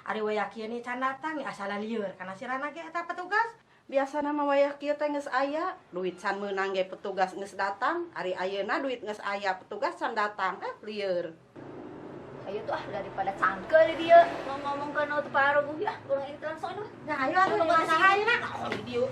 Ari wayah kieu nih can datang asa lieur kana sirana ge eta petugas. Biasana mah wayah kieu teh geus aya, duit can meunang ge petugas geus datang, ari ayeuna duit geus aya petugas can datang, lieur. Ayo tuh ah daripada cangkel di dia ngomong ke nu teu paruguh ah urang ini langsung anu. Nah, ayo atuh di saha ayeuna? Di dieu.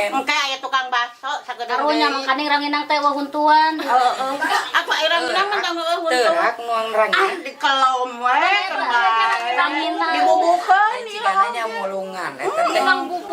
Engke aya tukang bakso sagedeung. Karunya mangkaning ranginang teh wahuntuan. Heeh. Apa aya ranginang mah tong heueuh huntu. Teurak nuang ranginang. Ah dikelom we ranginang. Dibubukeun ieu. Cigana nya mulungan eta teh.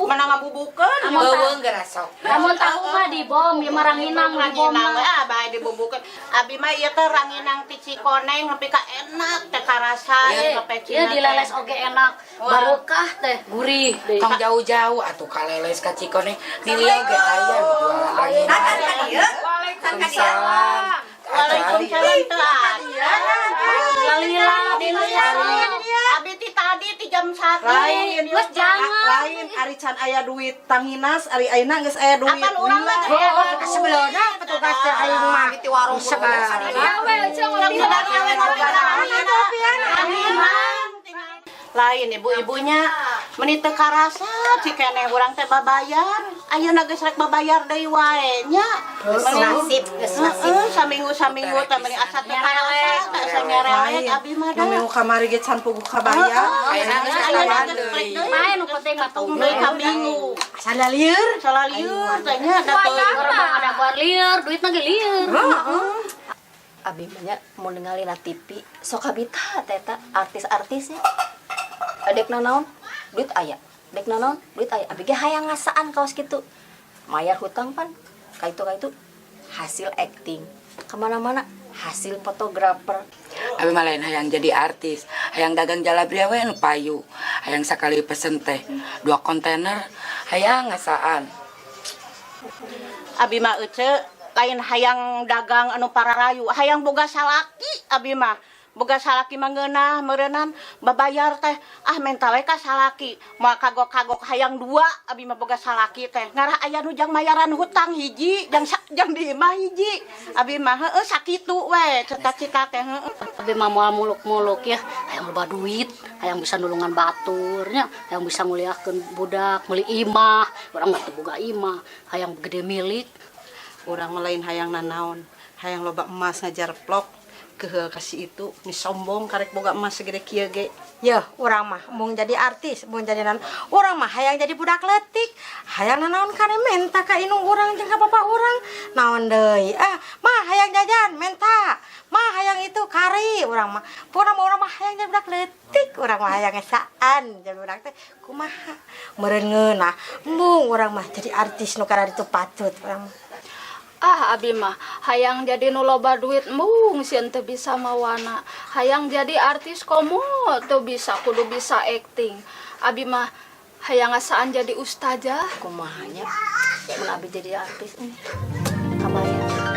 Mana ngabubukeun? Beuweung gerasok. Lamun tahu mah dibom ieu mah ranginang dibom. Ranginang we ah bae dibubukeun. Abi mah ieu teh ranginang ti Cikoneng nepi ka enak teh karasa ieu dileles oge enak. Barokah teh gurih. Tong jauh-jauh atuh kaleles ka Cikoneng di dieu ge aya jualan ranginang. Waalaikumsalam. Waalaikumsalam teu aya. Lalila Abi ti tadi ti jam 1. Lain, geus jangan. Lain ari can aya duit tanginas ari ayeuna geus aya duit. Apan urang mah Oh, sebelumna petugas teh aing mah di warung segala. Lain ibu-ibunya meni teu karasa cikeneh urang teh babayar. Ayeuna geus rek babayar deui wae nya. Geus nasib, geus nasib. Saminggu-saminggu teh meni asa teu karasa, teh asa ngerelek abi mah da. Minggu kamari ge can puguh kabayar. Ayeuna geus Ayeuna kabayar geus deui. rek deui. Main nu penting mah Tung deui ka minggu. Asa lieur. Salah lieur teh nya da teu. Orang ada buat lieur, duitna ge lieur. Abi mah nya mun ningali na TV sok kabita teh eta artis-artisnya. Dek nanaon duit aya, dek nanaon duit aya. Abi ge hayang ngasaan kaos kitu. Mayar hutang pan kaitu-kaitu hasil acting. Kemana-mana hasil fotografer. Abi mah lain hayang jadi artis, hayang dagang jalabria we nu payu. Hayang sakali pesen teh 2 kontainer, hayang ngasaan. Abi mah ece lain hayang dagang anu pararayu, hayang boga salaki abi mah. Boga salaki mah ngeunah meureunnan babayar teh ah menta we ka salaki. Moal kagok-kagok hayang 2 abi mah boga salaki teh. Ngarah aya nu jang mayaran hutang hiji, jang jang di imah hiji. Abi mah heueuh sakitu we cita-cita teh heueuh. Abi mah moal muluk-muluk ya, hayang loba duit, hayang bisa nulungan batur nya, hayang bisa nguliahkeun budak, meuli imah, urang mah teu boga imah, hayang gede milik. Urang mah lain hayang nanaon, hayang loba emas ngajar plok. Keheul kasih itu ni sombong karek boga emas segede kieu ge. Yeuh, urang mah mung jadi artis, mung jadi naon. Urang mah hayang jadi budak leutik. Hayang nanaon kare menta ka indung urang jeung ka bapak urang. Naon deui? Ah, mah hayang jajan menta. Mah hayang itu kari urang mah. Pokona mah urang mah hayang jadi budak leutik, urang mah hayang ngesaan jadi budak teh kumaha. Meureun ngeunah, embung urang mah jadi artis nu kararitu patut urang mah. Ah abi mah hayang jadi nu loba duit embung sieun teu bisa mawana. Hayang jadi artis komo teu bisa kudu bisa acting. Abi mah hayang ngasaan jadi ustazah. Kumaha nya mun abi jadi artis kabayar.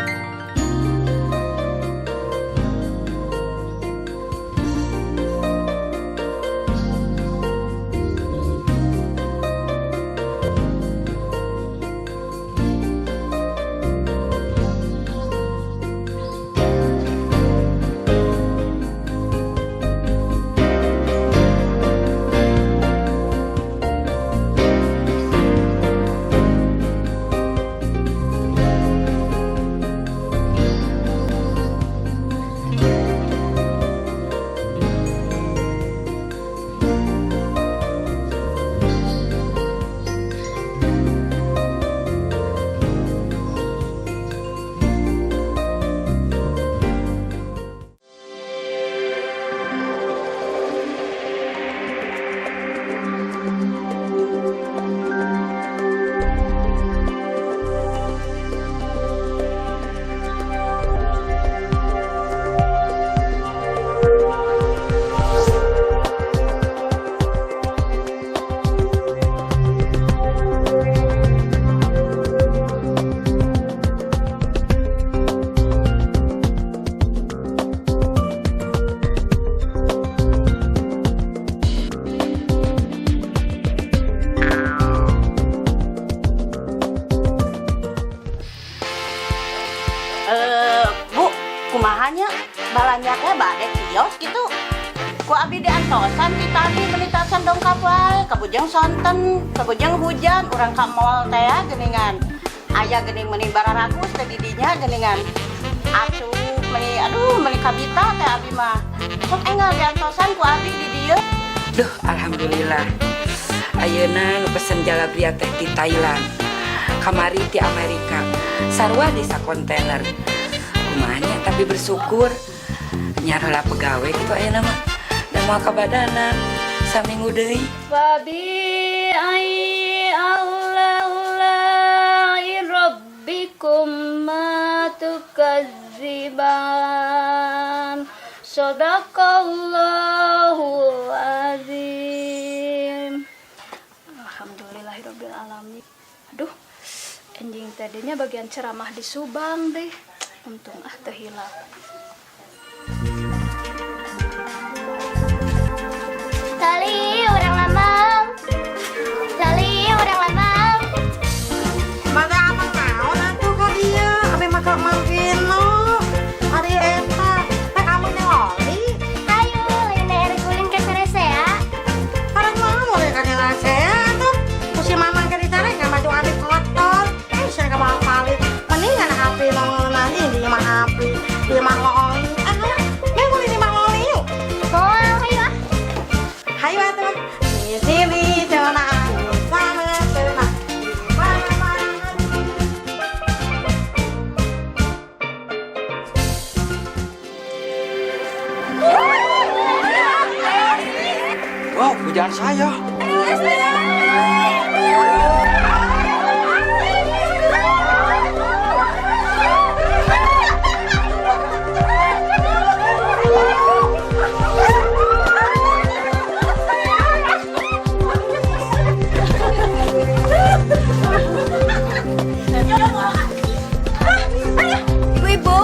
Eh, Bu, kumaha nya balanja teh bade kios gitu. Ku abi diantosan ti tadi menitasan dongkap wae, kabujeng sonten, kabujeng hujan, urang ka mall teh ya, geuningan. Aya geuning meni bararagus teh di dinya geuningan. Asup meni, aduh, meni kabita teh abi mah. Sok enggal diantosan ku abi di dieu. Duh, alhamdulillah. Ayeuna nu pesen jalabria teh ti Thailand. Kamari ti Amerika. Sarua di kontainer. Kumaha nya, tapi bersyukur. Nyiar heula pegawe gitu ayeuna mah. Da moal kabadanan saminggu deui. فبأي آلاء ربكما تكذبان صدق الله العظيم. Alhamdulillahirabbil alamin. Aduh, enjing tadinya bagian ceramah di Subang deh. Untung ah teu hilap. Tali urang lamang. Tali urang lamang. Maka amang naon atuh ka dieu? Abi mah ka Mang Pino. Ari eta, teh kamu nyoli. Ayo, lain erek ulin ka Saresea. Karek mau mau ka saya atuh. Ku si mamang ke ditarik ka baju abi kotor. Eh, saya ka bawa palit. Mendingan api mau ngeunah di imah api, di imah loli. Ah, neng ulin di imah loli yuk. Moal, hayu ah. Hayu atuh. Di sini cenah, di sana cenah, di mana-mana. Wow, pujaan saya. Ibu-ibu,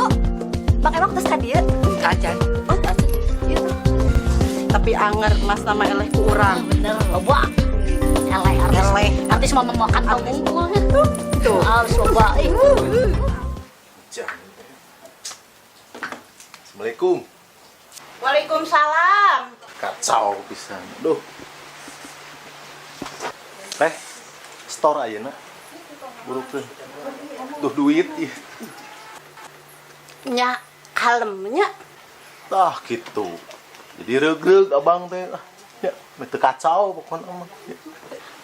Bang Emok terus ka dieu. Acan. Oh, tas. Ieu. Tapi anger emas nama eleh ku urang. Bener, loba. Eleh artis. Eleh. Artis mah mau kantong unggul. Tuh. Harus loba. Ih. Jangan. Assalamualaikum. Waalaikumsalam. Kacau pisan. Duh. Teh, store ayeuna. Burukeun. Duh, duit ih. Nya kalemnya. Tah gitu. Jadi reugreug abang teh. Ah, ya, teu kacau pokokna mah. Ya.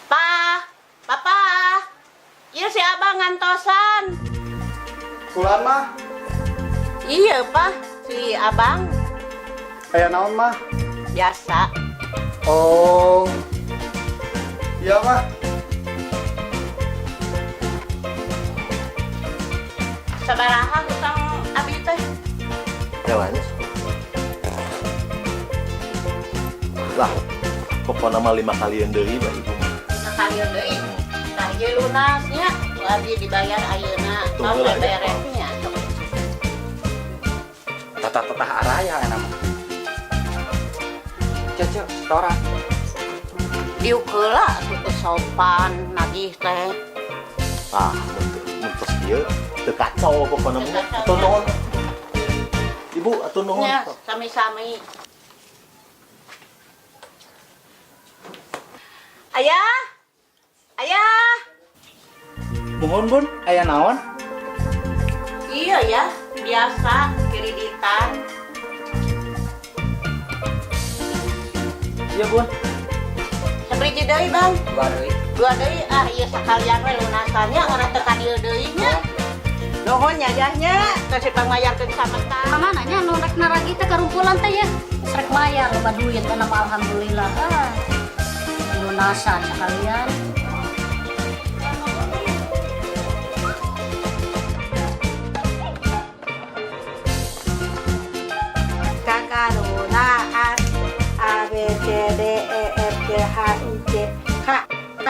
Pa, papa. Ieu si abang ngantosan. Kulan mah, Iya, Pak. Si abang aya naon mah? Biasa. Oh. Iya mah. Sabaraha hutang abi teh? Jalannya. Lah, pokokna mah lima kalian deui bah ibu mah. Sakalian deui. Tah ieu lunasnya, ku abi dibayar ayeuna. Tunggu Tong lah ya. Beresnya. Tatah-tatah araya enak mah. Cece, setoran. Diuk heula atuh, teu sopan nagih teh. Ah, mun tos ieu teu kacau pokokna mah. Atur nuhun. Ibu, atur nuhun. Nya, sami-sami. Ayah? Ayah? Muhun bun, aya naon? Iya ya, biasa kreditan. Iya bun. Sabaraha deui, Bang? Dua deui. Dua deui, ah iya sakalian we lunasannya orang teu ka dieu deui nya. Nuhun nya nya, kasih pangmayarkeun samentara. Kamana nya nu rek naragi teh karumpulan teh ya? Rek mayar loba duit kana mah, alhamdulillah. Ah. Lunasan sekalian. Kakarunaan A B C D E F G H I J K K.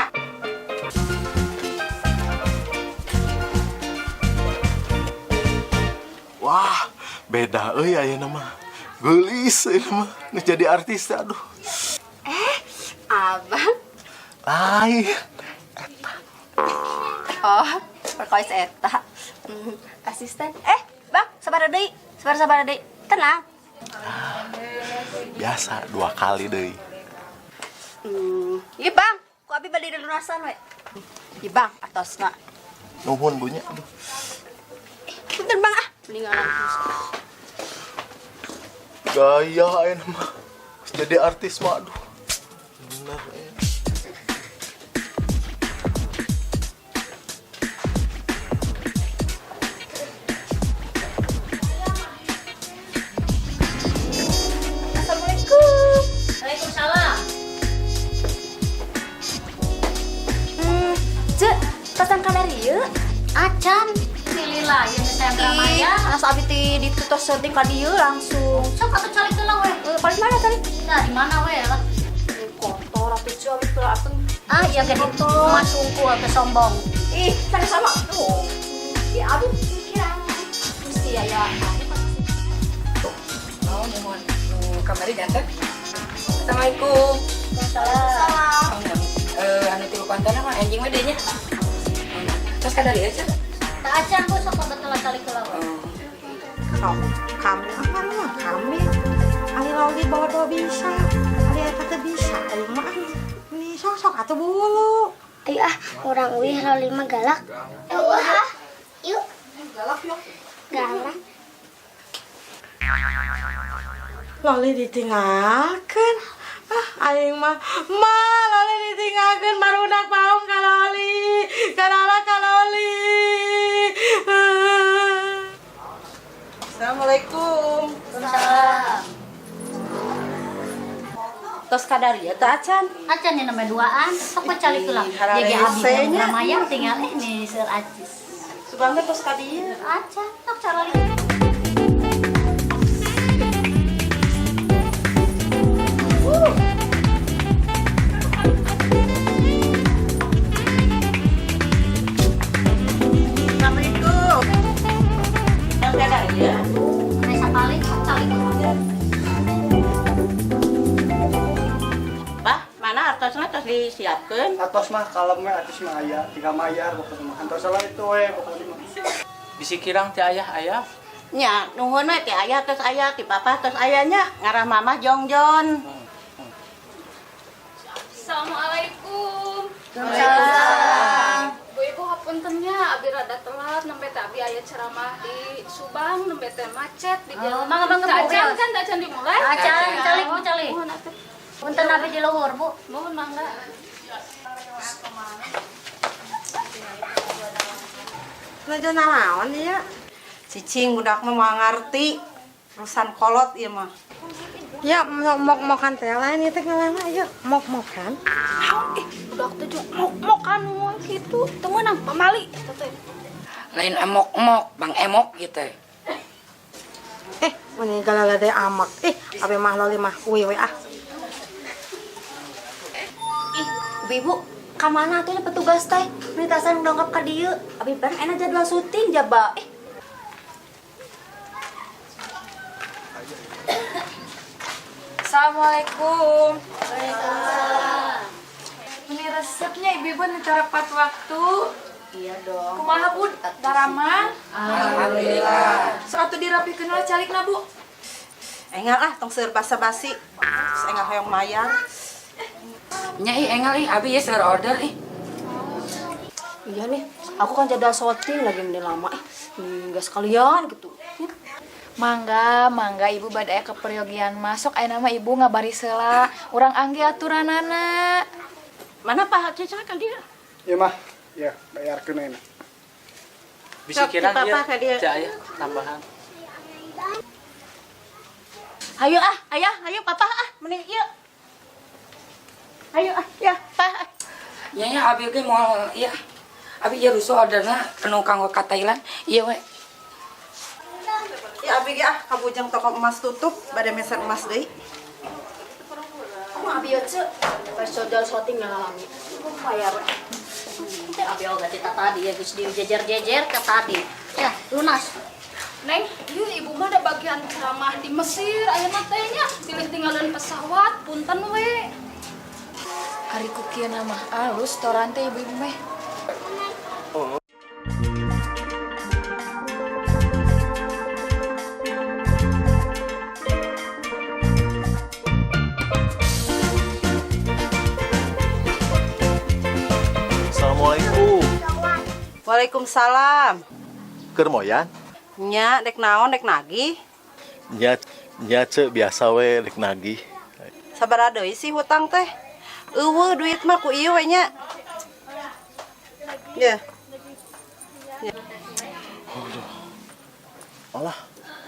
Wah, beda euy ayeuna mah. Geulis ayeuna mah. Geus jadi artis teh, aduh. Abang. Lain. Oh, perkois eta. Asisten. Eh, Bang, sabar deui. Sabar-sabar deui. Tenang. Biasa dua kali deui. Iya, Bang. Ku abi bade dilunasan we. Iya, Bang, atosna. Nuhun Bu nya. Aduh. Punten, Bang ah. Mendingan Gaya ayeuna mah. Jadi artis mah aduh. Bener eh. Assalamualaikum. Waalaikumsalam. Cek, tasan kamar ieu. Acan, pilihlah yang saya Ramaya. Anas abi ti ditutos syuting ka dieu langsung. Sok atuh calik heula we. Paling mana tadi? Nah, di mana we lah? Kotor atuh cu abi teu atuh. Ah, iya gede. Masungku atau sombong. Ih, sama-sama. Tuh. Ih, abi pikiran. Mesti aya. Oh, mohon. Kamari janten. Assalamualaikum. Waalaikumsalam. Anu tilu konten mah anjing we deui nya. Terus kadari aja. Tak acan Bu sok betul calik heula we. Sok, kami apa mah kami. Ali loli bodoh bisa, Ali eta teu bisa, aing mah ini sok-sok atuh bulu. Ayo ah, urang uih loli mah galak. Wah, yuk. Galak yuk. Galak. Loli ditinggalkeun. Ah, aing mah ma loli ditinggalkeun barudak paung ka loli. Kadala ka loli. Assalamualaikum. Waalaikumsalam. Tos kadari ya teh acan. Acan ini namanya duaan, sok we calik heula. Ih, Jadi abi hararese-nya. Ramaya tinggal ini seur acis. Subang teh tos ka dieu. Acan, sok calik. Assalamualaikum. Tos kadari ya. Nesa paling sok calik heula. Bah, mana artosna tos disiapkeun? Atos mah kalem we artis mah aya, tinggal mayar pokoknya mah. Antos lah itu we pokoknya mah. Bisi kirang ti ayah ayah. Nya, nuhun we ti ayah tos aya, ti papa tos aya nya, ngarah mamah jongjon. Assalamualaikum. Waalaikumsalam. Bu Ibu hapunten nya abi rada telat nembe teh abi aya ceramah di Subang nembe teh macet di Oh, jalan. mangga, mangga, Bu. Acan kan acan dimulai? Acan, calik Bu calik. Mohon atuh. Punten abi di luhur Bu. Mohon mangga. Nuju nanaon ieu? Cicing budak mah moal ngarti. Urusan kolot ieu mah. Ya, mok-mokan teh lain ieu teh ngalana ieu, mok-mokan. Naon ih, budak teh jeung mok-mokan we kitu. Teu meunang pamali eta teh. Lain emok-emok, bang emok gitu. Eh, meni galala teh amak. Ih, abi mah loli mah uih we ah. Ih, ibu-ibu, ka mana atuh petugas teh? Mintasan dongkap ka dieu. Abi bareng enak jadwal syuting jaba. Eh, Assalamualaikum. Waalaikumsalam. Ini resepnya ibu-ibu nih tepat waktu. Iya dong. Kumaha Bu? Daramang? Alhamdulillah. Sok atuh dirapihkeun lah calikna Bu. Engal ah tong seueur basa-basi. Terus engal hoyong mayar. Nya ih engal ih abi ya seur order ih. Iya nih, aku kan jadwal syuting lagi mending lama. Eh, nggak sekalian gitu. Mangga, mangga ibu bade aya keperyogian masuk aya nama ibu ngabaris heula. Urang angge aturanana. Mana Pak Cica ka dieu? Iya mah. Ya, bayarkeun ayeuna. Bisi Sok, ti kirang papa ieu ka dieu. ti ayah tambahan. Hayu ah, ayah, hayu papa ah, mending ieu. Hayu ah, ya, Pak. Nya nya abi ge moal ieu. Abi ieu rusuh orderna anu kanggo ka Thailand. Ieu we. Ya abi ge ah kabujang toko emas tutup bade meser emas deui. Aku abi ya cek, pas jadwal syuting ngalami. Bayar. Abi oge ti tadi ya geus dijejer-jejer ke tadi. Ya, lunas. Neng, ieu ibu mah ada bagian ceramah di Mesir ayeuna teh nya, bilih tinggalin pesawat, punten we. Ari ku kieu mah alus toran teh ibu-ibu meh. Waalaikumsalam. Keur moyan? Nya dek naon, dek nagih? Nya nya, Ceu, biasa we dek nagih. Sabaraha deui sih hutang teh? Euweuh duit mah, ku ieu we nya. Ya. Ya. Aduh. Alah,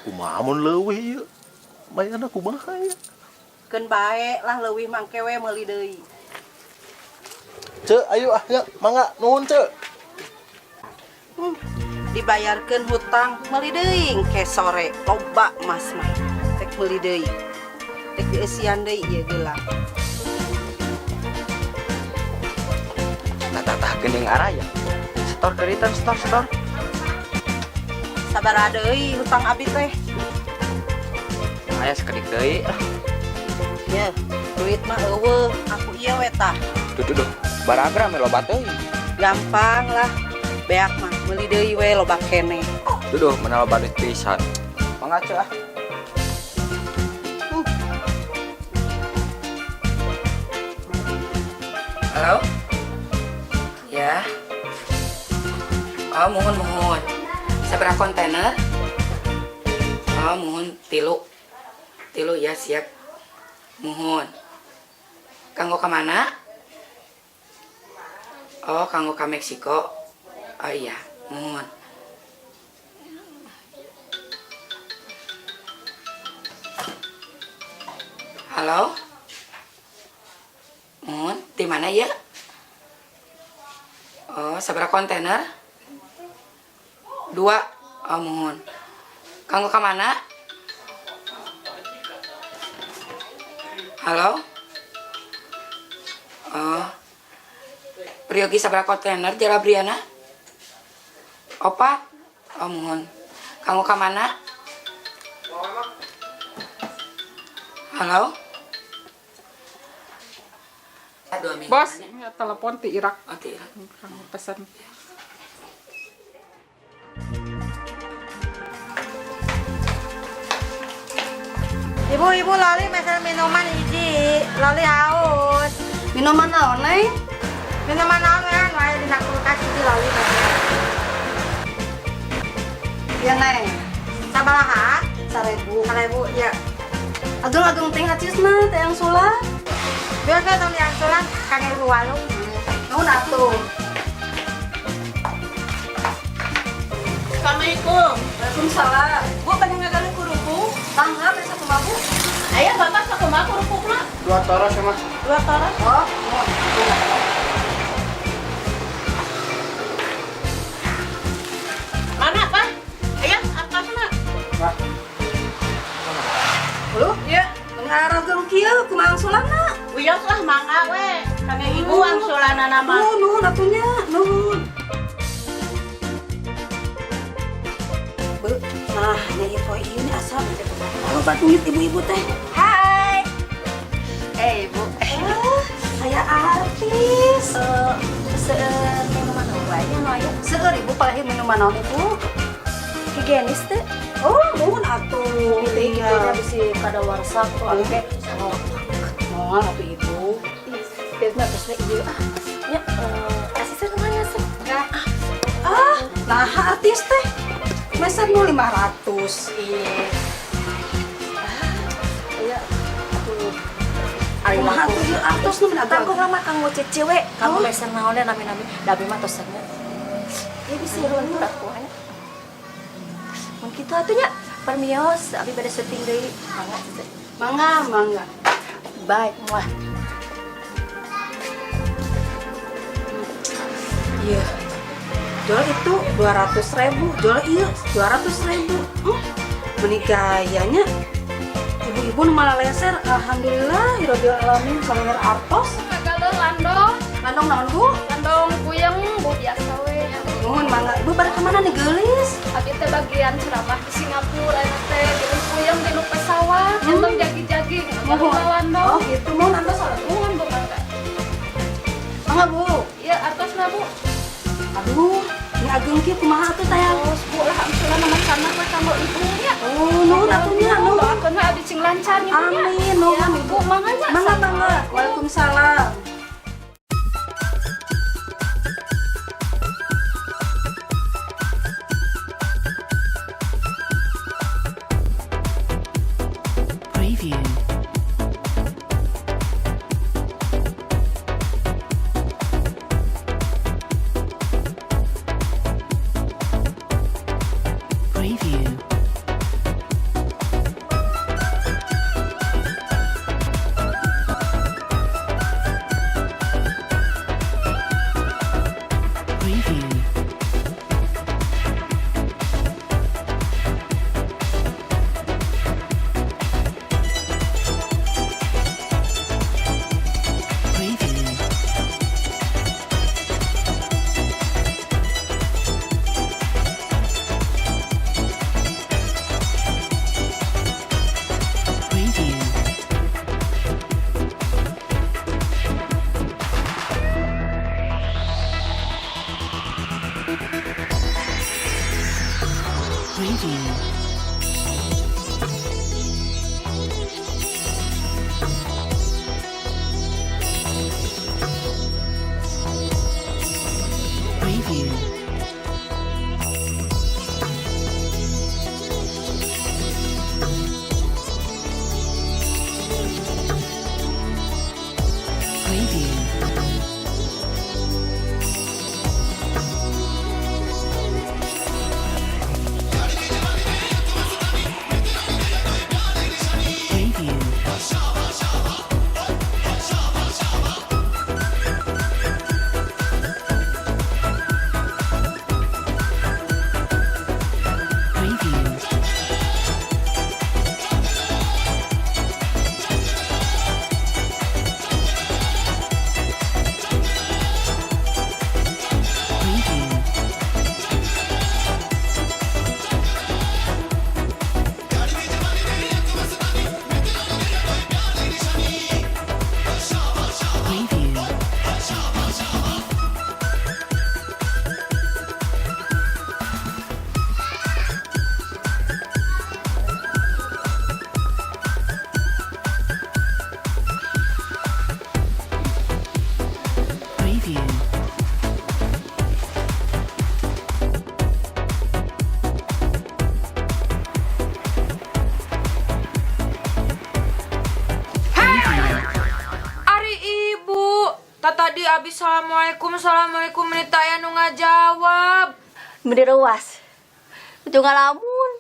kumaha mun leuwih ieu? Mayarna kumaha ya? Keun bae lah, leuwih mangke we meuli deui. Ceu, ayo ah ya, mangga, nuhun, Ceu. Dibayarkeun hutang, meuli deui ke sore, loba emas mah. Rek meuli deui. Rek dieusian deui ieu gelang. Tah tah, geuning araya. Setor keritan, setor setor. Sabaraha deui hutang abi teh? Aya sakedik deui lah. Ya, duit mah euweuh, aku ieu we tah. Duh duh duh, baragra me loba teuing. Gampang lah. Beak mah meuli deui we, loba keneh. Duh duh, mana loba duit pisan. Mangga, Ceu, ah. Halo? Ya. Oh, muhun muhun. Sabaraha kontainer? Oh, muhun tilu. Tilu ya, siap. Muhun. Kanggo ke mana? Oh, kanggo ke Meksiko. Oh iya, muhun. Halo? Muhun, di mana ya? Oh, sabaraha kontainer? Dua. Oh, muhun. Kanggo ke mana? Halo? Oh. Peryogi sabaraha kontainer jalabriana? Opat. Oh, muhun. Kanggo ke mana? Halo? 2 minggu. Bos, ya, telepon ti Irak. Oh, ti Irak. Kamu pesan. Ibu, ibu, loli mesen minuman hiji, loli haus. Minuman naon, Neng? Minuman naon kan, wae dina kulkas hiji loli mesen. Ya, Neng. Sabaraha? 1000. 1000, ya. Agung-agung teh acisna teh angsulan. Biasa tong diangsulan kang ibu walung. Nuhun atuh. Assalamualaikum. Waalaikumsalam. Bu, bade ngagaleuh kerupuk? Tangga besok kumaha, Bu? Aya bapak sakumaha kerupukna? Dua toros ya mah. Dua toros. Oh, nuhun. Mana, Pak? Aya artosna. Wah, Lu? Iya. Ngarageng kieu kumaha angsulanna? Wios lah, mangga we. Kangge ibu angsulanana mah. Nuhun, nuhun atuh nya, nuhun. Bu, nah, nya ieu poe ieu nih asal loba duit ibu-ibu teh. Hai. Eh, Ibu. Ah, saya artis. Eh, seueur minuman wae nya nu aya. Seueur, Ibu, palih minuman naon, Ibu? Higienis teh. Oh, nuhun atuh. Itu gitu nya bisi kadaluarsa tuh abi teh. Moal atuh, Ibu. Ih, biar mah terus we ieu ah. Nya eh asisten kemana sih? Ah, nah artis teh. Mesen nu 500. Iya. Ah, iya atuh. Kumaha atuh ieu artos nu agak. Kangkung mah kanggo cece we, kanggo Oh. mesen naon nami-nami. Da abi mah tos nya. Ya bisi lentur atuh nya. Mun kitu atuh nya, permios, abi bade syuting deui. Mangga, cece. Mangga, mangga. Bye, muah. Iya. Jual itu 200 ribu, jual iya 200 ribu. Meni gayanya ibu-ibu nu malah leser, alhamdulillah, hirobil alamin, saler artos. Ngagaleuh landong. Landong naon, Bu? Landong puyeng, Bu, biasa we. Nuhun, mangga. Ibu pada kemana nih, geulis? Abi teh bagian ceramah di Singapura eta teh jadi puyeng di nu pesawat, entong jagi-jagi Nuhun. ngagaleuh landong. Oh, gitu. Mohon antos salat. Nuhun, Bu, mangga. Mangga, Bu. Iya, artosna, Bu. Aduh, ini ageng kieu kumaha atuh tayang? Terus, Bu, lah angsulan mah sana we kanggo ibu nya. Oh, nuhun atuh nya, nuhun. Doakeun we abdi cing lancar nya, Bu, nya. Amin, nuhun, Ya, Ibu. Bu, mangga nya. Mangga, mangga. Waalaikumsalam. Preview. Preview. Preview. Preview. Preview. Preview. Preview. Preview. Ari ibu, tak tadi abis assalamualaikum assalamualaikum menit aya nu ngajawab. Meni reuas. Ujung ngalamun.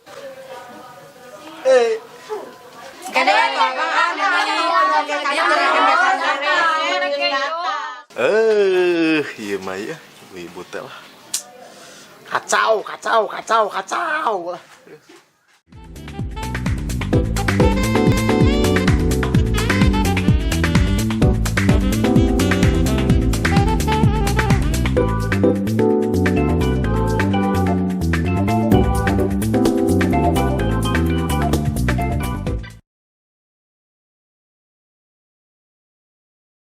Iya mah ya, ibu-ibu teh lah. Kacau, kacau, kacau, kacau lah.